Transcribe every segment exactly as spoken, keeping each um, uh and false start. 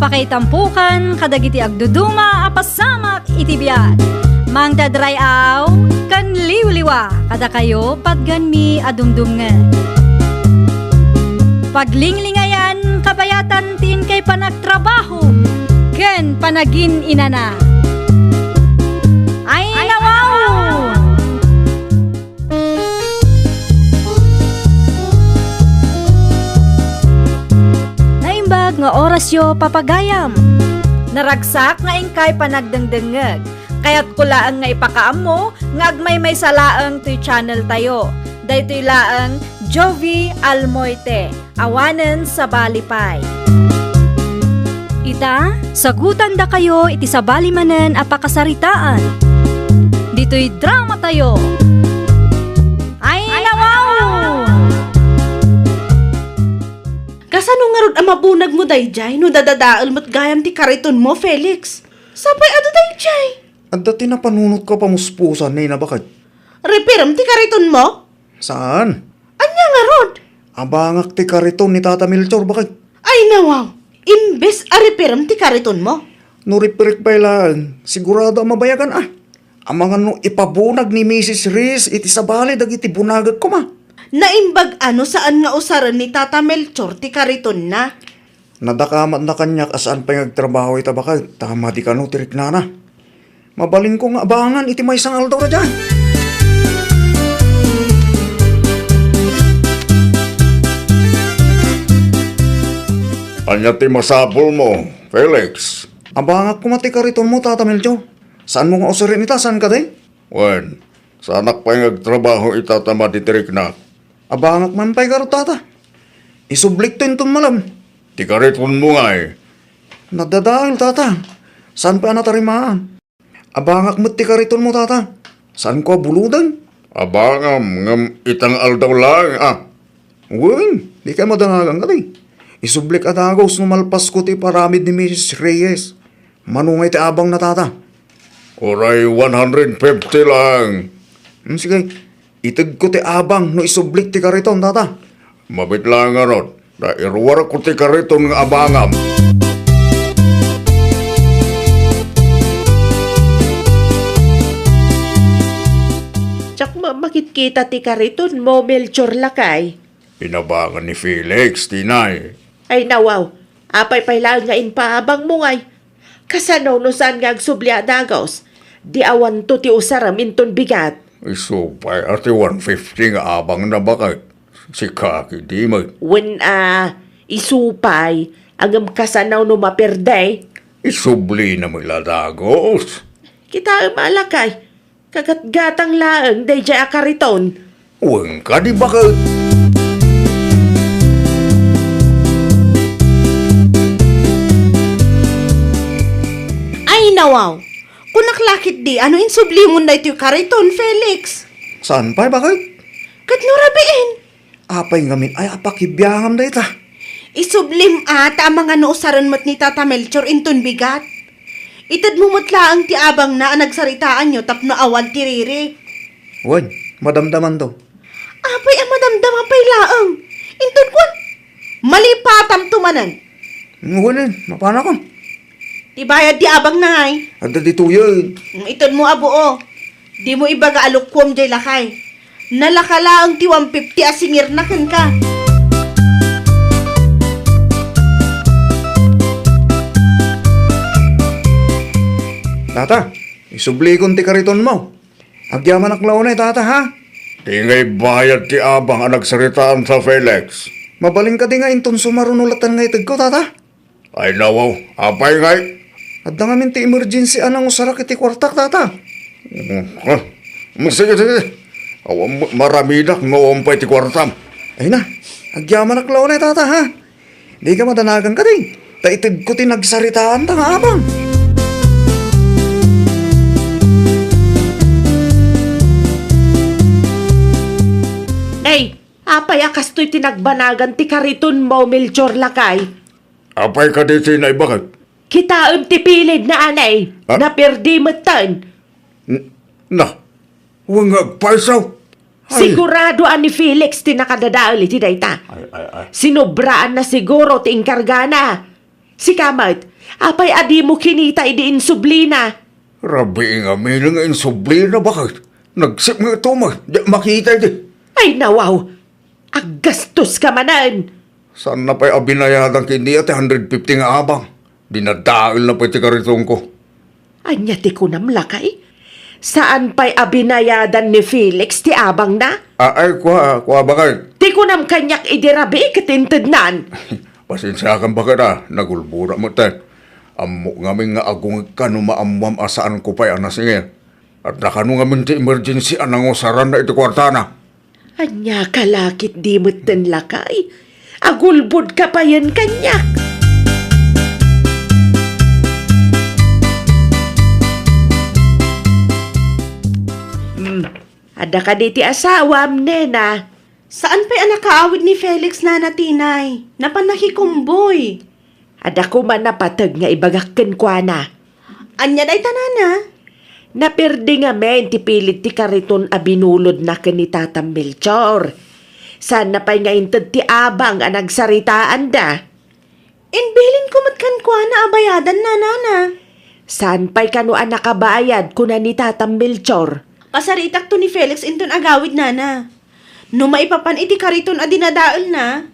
Pakaitampukan kadagiti agduduma a pasamak iti biag. Mangted ray-aw ken liwliwa kadakayo patgenmi a dumdumngeg. Paglinglingayan kabayatan ti inkay panagtrabaho ken panagin-inana. Ay, nawaw! Naimbag nga orasyo, papagayam. Naragsak nga inkay panagdengdengngeg. Kayatko laeng nga ipakaammo nga agmaymaysa laeng toy channel tayo. Daytoy laeng Jovi Almoite. Awanen sabali pay. Ita, sagutandakayo iti sabali manen a pakasaritaan. Ditoy drama tayo. Ay, nawaw! Kasano ngarud a mabunagmo daydiay no dadadael met gayam ti karitonmo, Felix? Sapay adu daydiay. Adda ti napanunotko a pamuspusan, Nina, baket. Repairem ti karitonmo? Saan? Ania ngarud? Abangak ti kariton ni Tata Melchor, baket. Ay, nawaw! Imbes a repairem ti karitonmo? No repairek pay laeng, sigurado a mabayagan a. Amangan no ipabunag ni Misis Reyes iti sabali dagiti bunagek koma. Naimbag a no saan nga usaren ni Tata Melchor ti karitonna. Nadakamatna kaniak a saan pay nga agtrabaho ita, baket, ta madi kano ti riknana. Mabalinko nga abangan iti maysa nga aldaw daydiay. Ania ti masapulmo, Felix? Abangak koma ti karitonmo, Tata Melchor. Saanmo nga usaren ita, saan kadi? Wen, saanak pay nga agtrabaho ita ta madi ti riknak. Abangak man pay ngarud, Tata. Isublikto inton malem. Ti karitonmo ngay? Nadadael, Tata. Saan pay a natarimaan? Abangak met ti karitonmo, Tata. Saanko a buloden? Abangam ngem ita nga aldaw laeng a. Wen, dikay madanagan kadi. Isublik a dagus no malpasko ti iparamid ni Misis Reyes. Mano ngay ti abangna, Tata? Uray one hundred fifty laeng. Hmm, sige. Itedko ti abang no isublik ti kariton, Tata. Mabiit laeng ngarud, ta iruarko ti kariton nga abangam. Diak ma-, makitkita ti karitonmo, Melchor, lakay. Inabangan ni Felix, tinay. Ay, nawaw. Apay pay laeng nga impaabangmo ngay? Kasano no saan nga agsubli a dagus? Di awanto ti usarem inton bigat. Isu pay a ti one fifty nga abangna, baket. Sika ketdi met. Wen a, isu pay, ngem kasano no maperde? Isublina met la dagus. Kitaem a, lakay. Kagatgatang laeng daydiay a kariton. Wen kadi, baket. Ay, nawaw. Kunak la ketdi a no insublimon daytoy kariton, Felix. Saan pay, baket? Ket no rabiin? Apay ngamin aya a pakibiangam dayta? Isublim a, ta amangan no usaren met ni Tata Melchor inton bigat. Itedmo met laeng ti abangna a nagsaritaanyo tapno awan ti riri. Wen, madamdamanto. Apay a madamdama pay laeng? Inton kuan, malipatamto manen. Wen, mapanakon. Ti bayad ti abangna ngay? Adda ditoyen. Mm, itedmo a buo. Dimo ibaga a lukuem jay lakay. Nalaka laeng ti one fifty a singirna kenka. Tata, isublikon ti karitonmo. Agyamanak la unay, Tata, ha? Di ngay bayad ti abang a nagsaritaanta, Felix. Mabalin kadi nga inton sumaruno latta nga itedko, Tata? Ay, nawaw, apay ngay? Adda ngamin ti emergency a nangusarak iti kuartak, Tata. Mm, ah, mm, sige, sige. Awan, ma-, maramidak no awan pay ti kuartam. Ay na, agyamanak la unay, Tata, ha? Dika madanagan kadi. Ta itedko ti nagsaritaanta nga abang. Nay, apay a kastoy ti nagbanagan ti karitonmo, Melchor, lakay? Apay kadi ti naibagat? Kitaem ti pilidna, anay. Ah? Naperdi metten. N-, na, wen nga agpayso. Ay. Sigurado a ni Felix ti nakadadael iti dayta. Ay, ay, ay. Sinobraanna siguro ti inkargana. Sika met, Apay a dimo kinita idi insublina? Rabii ngamin nga insublina, baket? Nagsip nga ito, ma. Di makita idi. Ay, nawaw! Aggastoska manen! Saanna pay a binayadan ken ni a ti hundred fifty nga abang? Dinadaelna pay ti karitonko. Ania ti kunam, lakay? Saan pay a binayadan ni Felix ti abangna? A-, ay, kua, kua, baket. Ti kunam kaniak idi rabii ket intednan. Pasensiakan, baket, a. Nagulbodak metten. Ammok ngamin nga agungegka no maammuam a saanko pay a nasingil. Adda kano ngamin ti emergency a nangusaranna iti kuartana. Ania ka la ket di metten, lakay? Agulbodka payen kaniak. Hmm. Adda kadi ti asawam, nena? Saan pay a nakaawid ni Felix, Nana Tinay. Napan nakikumboy. Adda koma napateg nga ibagak kenkuana. Ania dayta, nana? Naperdi ngamin ti pilid ti kariton a binulodna ken ni Tata Melchor. Saanna pay nga inted ti abang a nagsaritaanda. Imbilinko met kenkuana a bayadanna, nana. Saan pay kano a nakabayad, kuna ni Tata Melchor. Pasaritakto ni Felix inton agawid, nana. No maipapan iti kariton a dinadaelna,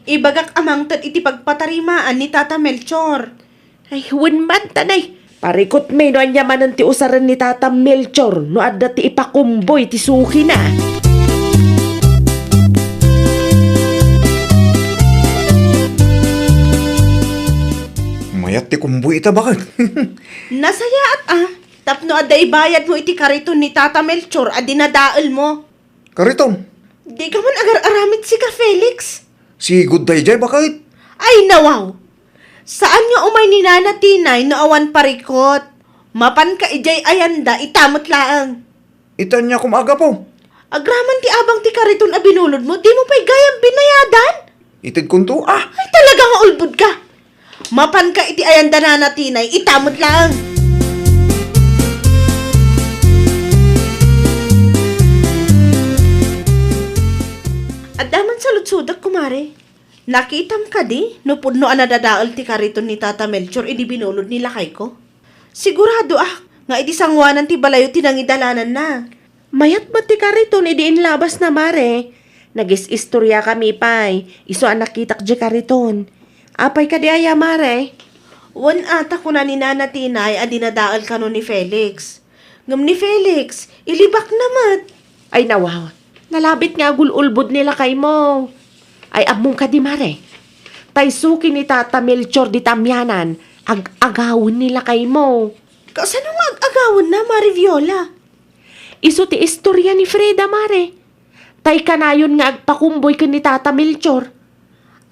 ibagak a mangted iti pagpatarimaan ni Tata Melchor. Ay, wen man, tanay. Parikutmi no ania manen ti usaren ni Tata Melchor no adda ti ipakumboy ti sukina. Mayat ti kumboy ita, baket? Nasayaat, a. Tapno adda ibayadmo iti kariton ni Tata Melchor a dinadaelmo. Kariton. Di ka man agar-aramid sika, Felix? Sigud daydiay, baket? Ay, nawaw! Saan nga umay ni Nana Tinay no awan parikut? Mapanka idiay ayanda ita met laeng. Ita ania koma a gapu? Agraman ti abang ti kariton a binulodmo, dimo pay gayam binayadan? Itedkonto, a. Ay, talaga nga ulbodka! Mapanka iti ayanda, Nana Tinay, ita met laeng. Adda man saludsodak, kumare. Nakitam kadi no pudno a nadadael ti kariton ni Tata Melchor idi binulod ni lakayko? Siguradoak nga idi sangoanan ti balayo ti nangidalananna. Mayat met ti kariton idi inlabasna, mare. Nagis-istoriakami pay, isu a nakitak diay kariton. Apay kadi aya, mare? Wen a, ta kuna ni Nana Tinay a dinadael kano ni Felix. Ngem ni Felix, ilibakna met. Ay, nawaw. Nalabit nga agul-ulbod ni lakaymo. Ay, ammom kadi, mare? Tay suki ni Tata Melchor dita amianan, ag-agawen ni lakaymo. Kasano nga ag-agawenna, Mare Viola? Isu ti istoria ni Freda, mare. Tay kanayon nga agpakumboy ken ni Tata Melchor.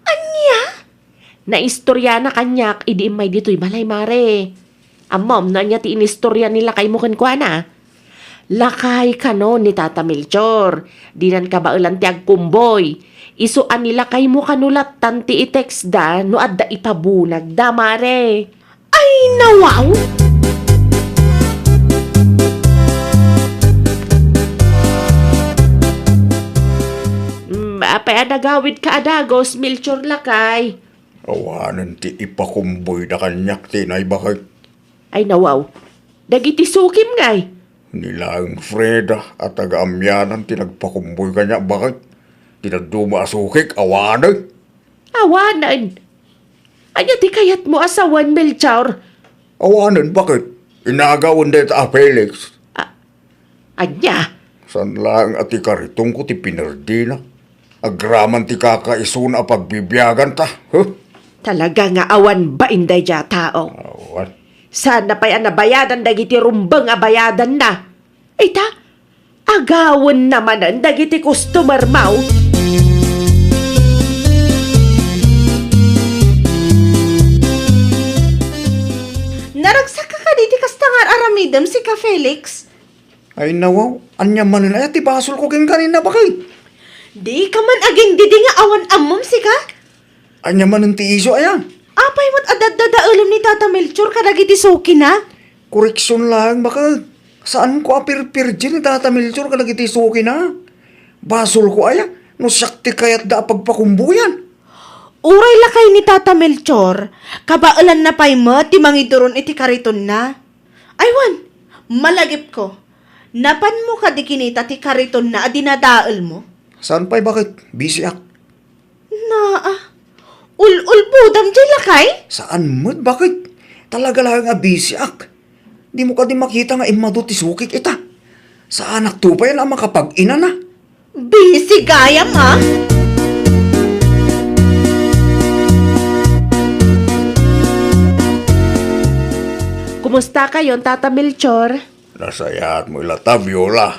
Ania? Naistoriana kaniak idi immay ditoy balay, mare. Ammom no ania ti inistoria ni lakaymo kenkuana? Lakay kano ni Tata Melchor, dinan kabaelan ti agkumboy. Isu a ni lakaymo kano lattan ti i-textda no adda ipabunagda, mare. Ay, nawaw! Mm, apay a nagawidka a dagus, Melchor lakay? Awanen ti ipakumboyda kaniak ti naibakek. Ay, nawaw. Dagiti sukim ngay? Ni laeng Freda a taga-amianan ti nagpakumboy kaniak, bakek. Ti dadduma a sukik, awanen. Awanen. Ania ti kayatmo a sawen, Melchor? Awanen, baket? Inagawen dayta a Felix. A-, ania? Saan laeng a ti karitongko ti pinerdina? Agraman ti kakaisuna a pagbibiaganta, huh? Talaga nga awan bain daydiay a tao. Awan. Saanna pay a nabayadan dagiti rumbeng a bayadanna? Ita, agawenna manen dagiti customer-mo. Naragsak ka kadi ti kasta nga ar-aramidem, sika Felix? Ay, nawaw, ania manen aya ti basolko kenka ni, baket? Di ka man agingdidi nga awan ammom, sika? Ania manen ti isu aya? Apay met a daddadaelem ni Tata Melchor kadagiti sukina? Koreksion laeng, baket. Saanko a pirpirdi ni Tata Melchor kadagiti sukina. Basolko aya no siak ti kayatda a pagpakumboyan? Uray lakay ni Tata Melchor, kabaelanna pay met ti mangiduron iti karitonna. Ay wen, malagipko. Napanmo kadi kinita ti karitonna a dinadaelmo? Saan pay, baket? Bisiak. Naa. Ul-ulbodam jay lakay? Saan met, baket? Talaga laeng a bisiak. Dimo kadi makita nga immadu ti sukik ita? Saanakto pay a makapag-inana. Busy gayam, a? Kumusta kayon, Tata Melchor? Nasayaat mo ila ta, Viola.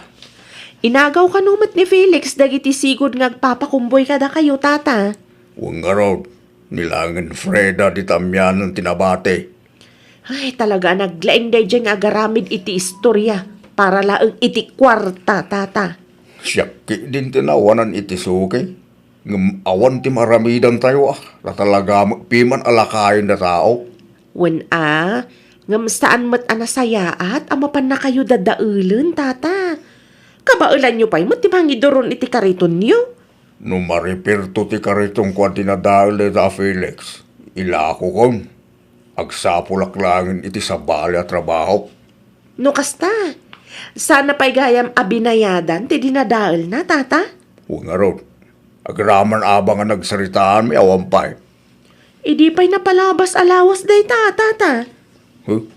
Inagaw kano met ni Felix dagiti sigud nga agpapakumboy kadakayo, Tata? Wen ngarud, ni laengen Freda dita amianen ti nabati. Ay, talaga a naglaing daydiay nga agaramid iti istoria para laeng iti kuarta, Tata. Siak ketdin ti naawanan iti suki, ngem awan ti maaramidantayo a, ta talaga met piman a lakayen a tao. Wen a, ngem saan met a nasayaat a mapannakayo dadaelen, Tata. Kabaelanyo pay met ti mangiduron iti karitonyo. No maripirto ti karitonko a dinadael dayta a Felix, ilakokon. Agsapulak laengen iti sabali a trabaho. No kasta, sana pay gayam a binayadan ti dinadaelna, Tata? Wen ngarud, agraman a bangan nagsaritaanmi awan pay. Idi pay napalabas a lawas dayta, Tata? Huh?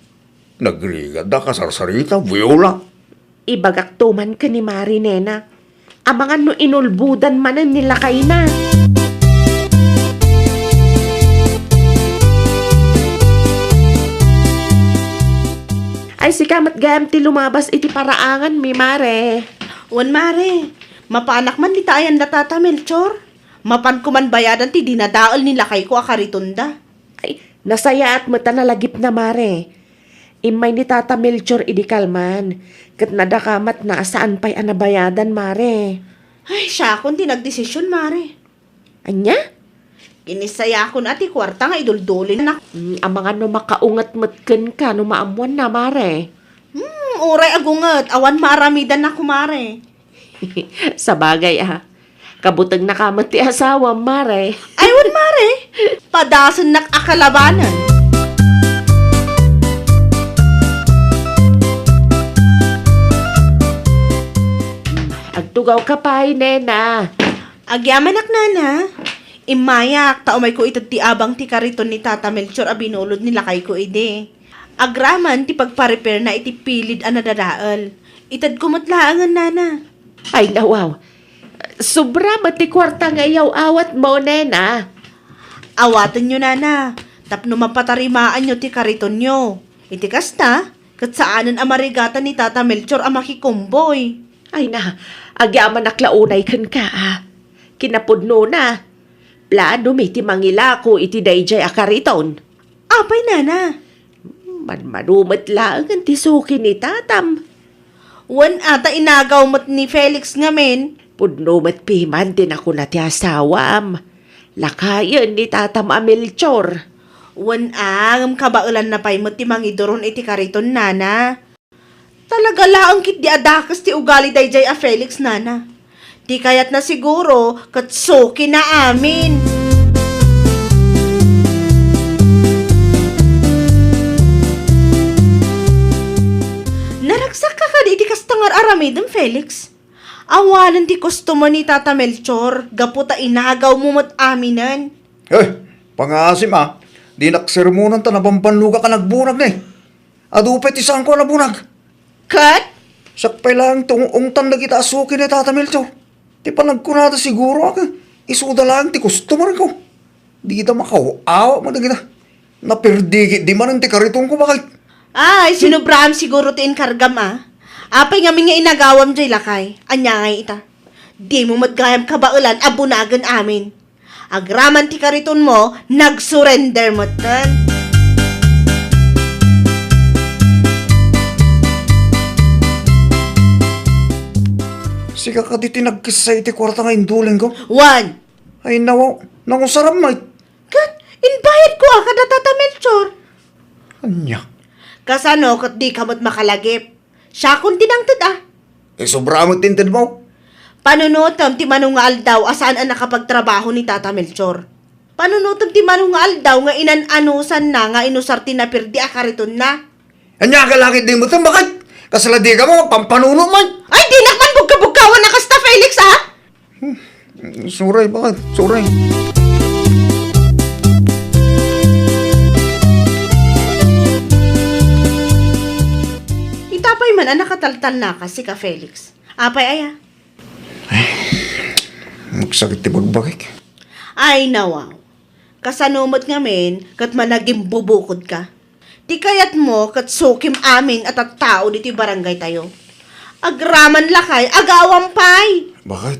Nagrigat da kasarsarita, Viola. Ibagakto man ken ni Mari, nena. Amangan no inulbodan manen ni lakayna. Ay, sika met gayam ti lumabas iti paraanganmi, Mare. Wen, Mare. Mapanak man dita ayan da Tata Melchor. Mapanko man bayadan ti dinadael ni lakayko a karitonda. Ay, nasayaat met a nalagipna, Mare. Immay ni Tata Melchor idi kalman, ket nadakamatna a saan pay a nabayadan, Mare. Ay, siakon ti nagdesision, Mare. Ania? Kinissayakon a ti kuarta nga iduldulinnak. Mm, amangan no makaunget met kenka no maammuanna, Mare. Hmm, uray agunget, awan maaramidannak, Mare. Sabagay, a. Kabutegnaka met ti asawam, Mare. Ay, wen, Mare. Padasennak a kalabanan. Agtugawka pay, nena. Agyamanak, nana. Immayak, ta umayko ited ti abang ti kariton ni Tata Melchor a binulod ni lakayko idi. Agraman ti pagparepairna iti pilid a nadadael. Itedko met laengen, nana. Ay, nawaw. Sobra met ti kuarta nga iyaw-awatmo, nena. Awatenyo, nana, tapno mapatarimaanyo ti karitonyo. Iti kasta, ket saanen a marigatan ni Tata Melchor a makikumboy. Ay na, agyamanak la unay kenka, a. Kinapudnona, planomi ti mangilako iti daydiay a kariton. Apay, nana? Madmadu met laengen ti suki ni tatam. Wen a, ta inagaw met ni Felix ngamin. Pudno met piman ti nakuna ti asawam. Lakayen ni tatam a Melchor. Wen a, ngem kabaelanna pay met ti mangiduron iti kariton, nana. Talaga laeng ketdi a dakes ti ugali daydiay a Felix, nana. Ti kayatna siguro ket sukina amin. Naragsakka kadi iti kasta nga ar-aramidem, Felix? Awanen ti customer ni Tata Melchor gapu ta inagawmo met aminen. Eh, pangaasim a, dinak sermonan ta nabambannogak a nagbunag ne. Adu pay ti saanko a nabunag. Ket? Siak pay laeng ti ung-ungtan dagita a suki ni Tata Melchor. Ti panagkunada siguro a ket isuda laeng ti customerko. Dida makaaw-awat met dagita. Naperdi ketdi manen ti karitonko, baket. Ay, sinubraam siguro ti inkargam a. Apay ngamin nga inagawam jay lakay? Ania ngay ita? Dimo met gayam kabaelan a bunagen amin. Agraman ti karitonmo, nagsurrender metten. Sika kadi ti nagkissa iti kuarta nga indulingko? Wen. Ay, nawa, nangusaram met. Ket, imbayadko a kada Tata Melchor. Ania? Kasano ket dika met makalagip? Siakon ti nangted a. Isobra met ti intedmo. Panunotem ti mano nga aldaw a saan a nakapagtrabaho ni Tata Melchor. Panunotem ti mano nga aldaw nga inan-anusanna nga inusar ti napirdi a karitonna. Ania ka langit di mo, bakit? Kasla di ka mo, pampanuno man. Ay, dinak man bugka-bugkawan a kasta, Felix, ha? Hmm, suray, bakit? Suray. Itapay man a nakataltalnaka, sika, Felix. Apay aya? Ay, magsakit ti bagbagik. Ay, nawaw. Kasano met ngamin ket managimbubukodka? Ti kayatmo ket sukim amin a tattao ditoy barangaytayo. Agraman lakay, agawam pay! Bakit?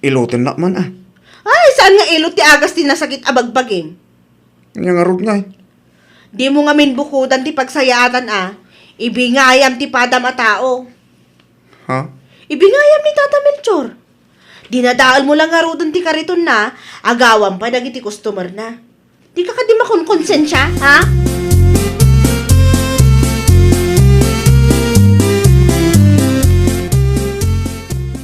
Ilutennak man, a. Ay, saan nga ilut ti agas ti nasakit a bagbagim? Ania ngarud ngay? Dimo ngamin bukodan ti pagsayaatan a ibingayam ti padam a tao. Ha? Ibingayam ni Tata Melchor. Dinadaelmo la ngaruden ti karitonna, agawam pay dagiti customerna. Dika kadi makonkonsensia, ha?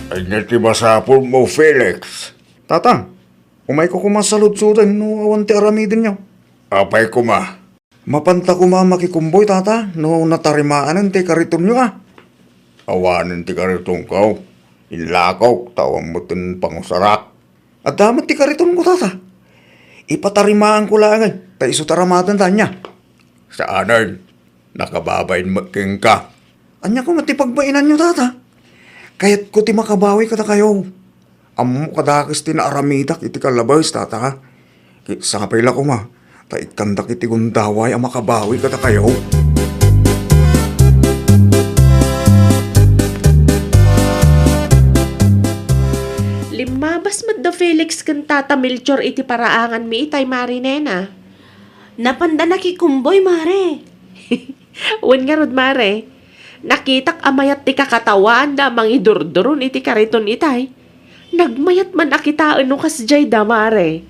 Ania ti masapulmo, Felix? Tata, umayko koma saludsodem no awan ti aramidenyo. Apay koma? Mapanta koma makikumboy, Tata, no natarimaanen ti karitonyo, a. Awanen ti karitonko. Inlakok, ta awan met ti pangusarak. Adda met ti karitonko, Tata. Ipatarimaanko laengen, ta isu ti aramatenda, ania? Saanen, nakababain met kenka. Ania koma ti pagbainanyo, Tata? Kayatko ti makabawi kadakayo. Ammok a dakes ti naaramidak iti kalabes, Tata. Ket sapay la koma, ta ikkandak iti gundaway a makabawi kadakayo. Limmabas met da Felix ken Tata Melchor iti paraanganmi itay, Mari Nena. Napanda nakikumboy, Mare. Wen ngarud, Mare. Nakitak a mayat ti kakatawaanda a mangidurduron iti kariton itay. Nagmayat man a kitaen no kasdiay da, Mare.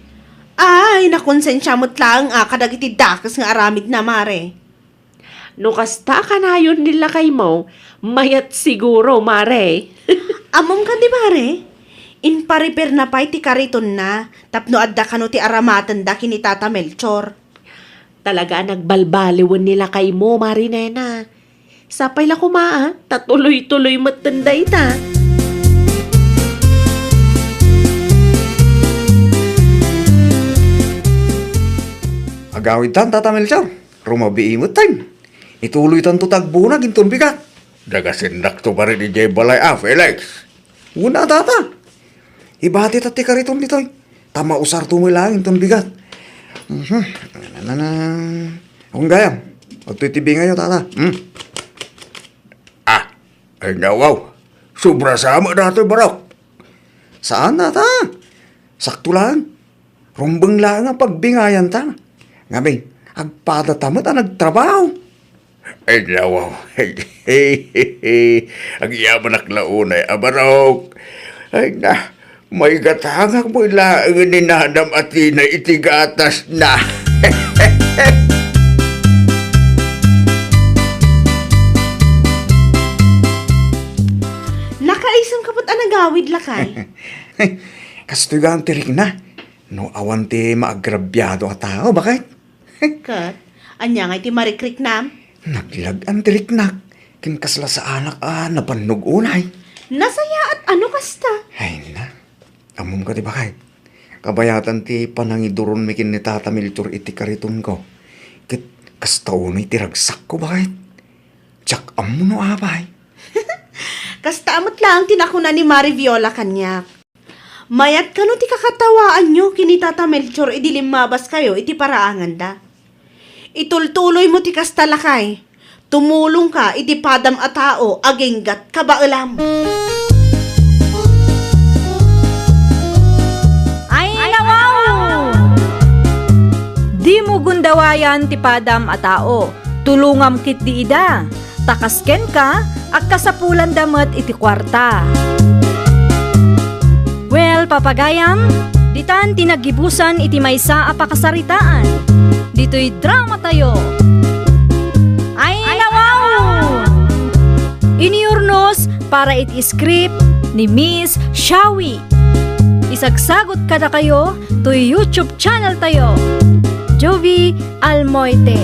Ay, nakonsensia met laeng a kadagiti dakes nga aramidna, Mare. No kasta a kanayon ni lakaymo, mayat siguro, Mare. Ammom kadi, Mare? Inpariperna pay ti karitonna tapno adda kano ti aramatenda ken ni Tata Melchor. Talaga a nagbalbaliwen ni lakaymo, Mari Nena. Sapay la koma, a, ta tuloy-tuloy metten dayta. Agawidtan, Tata Melchor. Rumabii metten. Ituloytanto ti agbunag inton bigat. Dagasennak to pay idiay balay a, Felix. Wen a, Tata. Ibati ta ti kariton ditoy. Ta mausarto met laeng inton bigat. Mhm. Nanana. Agayam. Adtoy ti bingayo, Tata. Hmm. A, ay nawaw. Sobra sa met datoy, barok. Saan, Tata? Sakto laeng. Rumbeng laeng a pagbingayanta. Ngamin, agpadata met a nagtrabaho. Ay, nawaw. Agyamanak la unay a barok. Ay na, maigatangak met laeng ni nanam a tinay iti gatasna. Nakaisem ka met a nagawid, lakay. Kastoy gaan ti rikna. No awan ti maagrabiado a tao, bakit? Ket, ania ngay ti marikriknam? Naglag-an ti riknak, ken kasla saanak a nabannog unay. Nasayaat a no kasta. Ay na, ammom kadi, bakit? Kabayatan ti panangiduronmi ken ni Tata Melchor iti karitonko. Ket kasta unay ti ragsakko, bakit? Diak ammo no apay. Kasta met laeng ti nakuna ni Mari Viola kaniak. Mayat kano ti kakatawaanyo ken ni Tata Melchor idi limmabaskayo iti paraanganda. Itultuloymo ti kasta, lakay. Tumulongka iti padam a tao aginggat kabaelam. Ay, nawaw! Dimo gundawayan ti padam a tao. Tulongam ketdi ida. Ta kas kenka, agkasapulanda met iti kuarta. Well, papagayam, ditan ti naggibusan iti maysa a pakasaritaan. Ditoy dramatayo. Ay, nawaw! Inurnos para iti script ni Miss Shawi. Sagsagut kadakayo toy YouTube channel tayo, Jovie Almoite.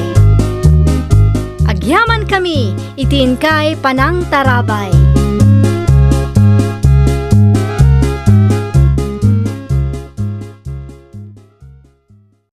Agyamankami iti inkay panangtarabay.